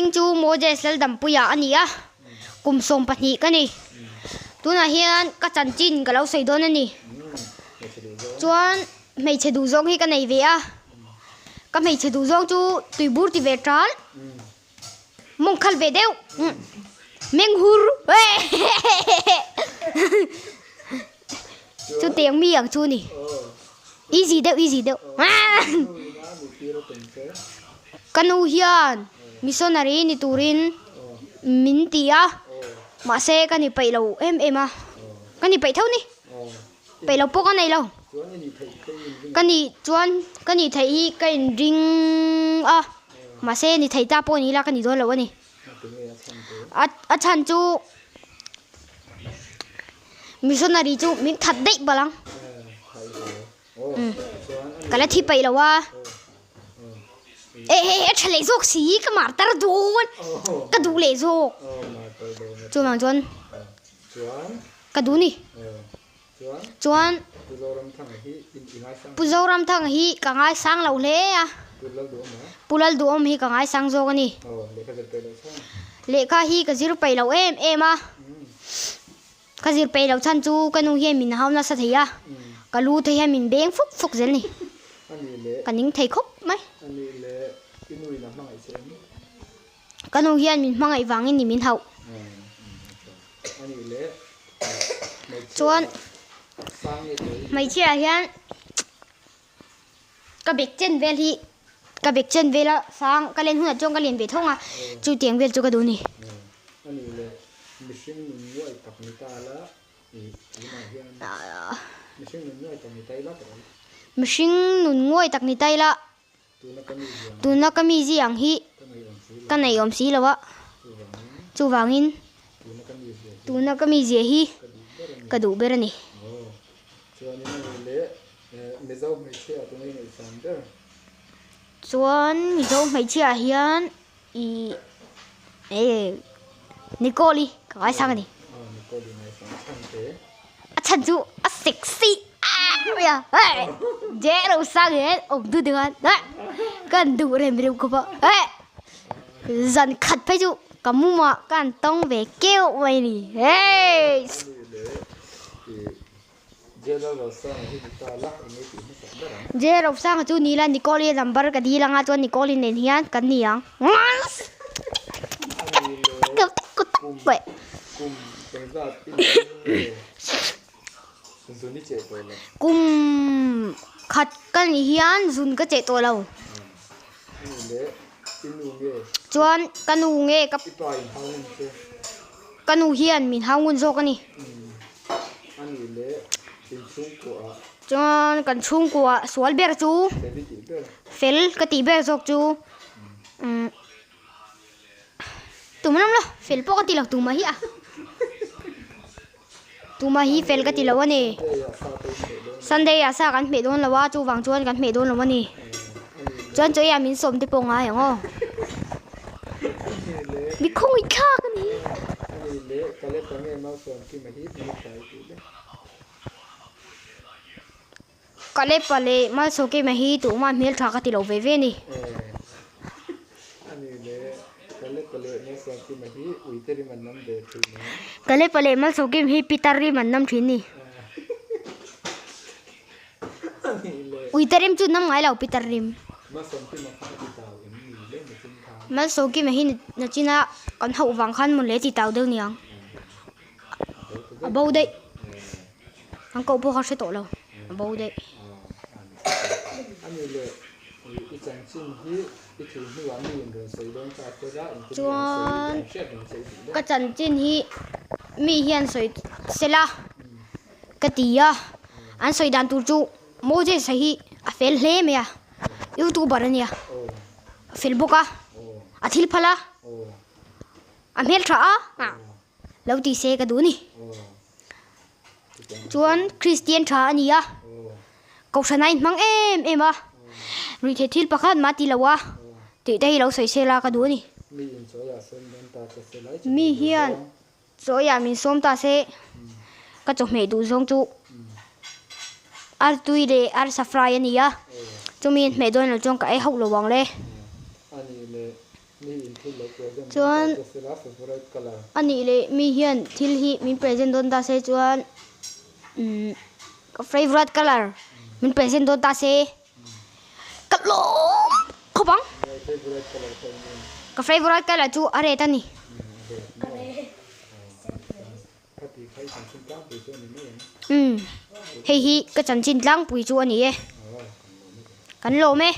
hming chu Moses Laldampuia a ni a, kum 12 ka ni. Tunah hian ka chanchin ka lo sawi dawn a ni. Chuan hmeichhe duhzawng hi ka nei ve a, ka hmeichhe duhzawng chu tuibur ti ve ṭal. Mawng khal ve deuh. Meng hur. Chu tiang mi ang chu ni. Easy deuh easy deuh. Ka nu hian missionary ni turin min ti a. Mahse ka ni peih lo em em a. Ka ni peih tho ni. Peih lo pawh ka nei lo. Ka nih chuan ka nih theih hi ka inring a, mahse ni thei ta pawh ni ila ka ni dawn lo a ni. A chhan chu missionary chu min that daih palh ang. Ka la thi peih lo a. Eh eh a tha leh zawk si ka mar tar dawn ka duh leh zawk. Chuvang chuan. Ka duh ni. Chuan Pu Zoramthanga hi ka ngaisang lo hle a. Pu Lalduhawm hi ka ngaisang zawk a ni. Lehkha hi ka zir peih lo em em a. Ka zir peih loh chhan chu ka nu hian min hau nasa thei a. Ka lu te hian min beng fuk fuk zel ni. Ka ning thei khawp mai. Ka nu hian min hmangaih vangin ni min hauh. Chuan hmeichhia hian ka bek chen vel hi ka bek chen vel a sang ka len hunah chuan ka len ve thawng a chutiang vel chu ka duh a ni. Mihring nun nguai tak ni ta ila. Tuna ka mi zi ang hi ka nei awm si lo a, chuvangin tuna ka mi zia hi ka duh ber a ni. Chuan Mizo hmeichhia ah hian ih eh Nicole i ka ngaisang a ni. A chhan chu a sexy a je ro sang hian awm tu te khan ka han duh rem rem khawp a zan khat phei chu ka mumah ka han tawng ve keuh mai a ni hei. Je Rosanga chu ni la Nicole i number ka dil anga chuan Nicole i nen hian kan ni ang. Kum khat ka nih hian zun ka cheh tawh lo. Chuan ka nu nge ka nu hian min hau ngun zawk a ni. Chuan kan chhungkua sual ber chu fel ka tih ber zawk chu umm tum lam lo fel pawh ka ti lo tumah hi a tumah hi fel ka ti lo a ni Sunday ah sa kan hmeh dawn lo a chuvang chuan kan hmeh dawn lo a ni chuan chaw eiah min sawm te pawh ngai ang aw. Mi khawngaih thlak a ni. Kalepa leh Malsawmkima hi tuhma hmel tha ka ti lo ve ve a ni. Kalepa leh Malsawmkima hi pitar rim an nam thin a ni. Uite rim chu nam ngai lo pitar rim. Malsawmkima hi nachina kan hauh vang khan mawn le ti tau deuh niang. A bo daih. An koh pawh kha hre tawh lo. A bo daih. Chuan ka chanchin hi mi hian sawi sela ka ti a. An sawi dan tur chu Moses-a hi a fel hle mai a. Youtuber a nia. A fel bawk a. A thil phal a. A hmel tha a. Lo ti se ka duh a ni. Chuan Kristian tha a ni a. Kohhran a inhmang em em a. Ruihtheih thil pakhat mah ti lo a. Tih te hi lo sawi sela ka duh a ni. Mi hian chawiah min sawm ta se ka chawhmeh duh zawng chu artui leh arsa fry a ni a. Chumi inhmeh dawn lo chuan ka ei hauh lo ang le. Chuan a nih leh mi hian thil hi min present dawn ta se chuan umm ka favourite colour min present dawn ta se ka lawm khawp ang. Ka favourite colour chu a red a ni. Umm hei hi ka chanchin tlangpui chu a ni e. Kan lawm e.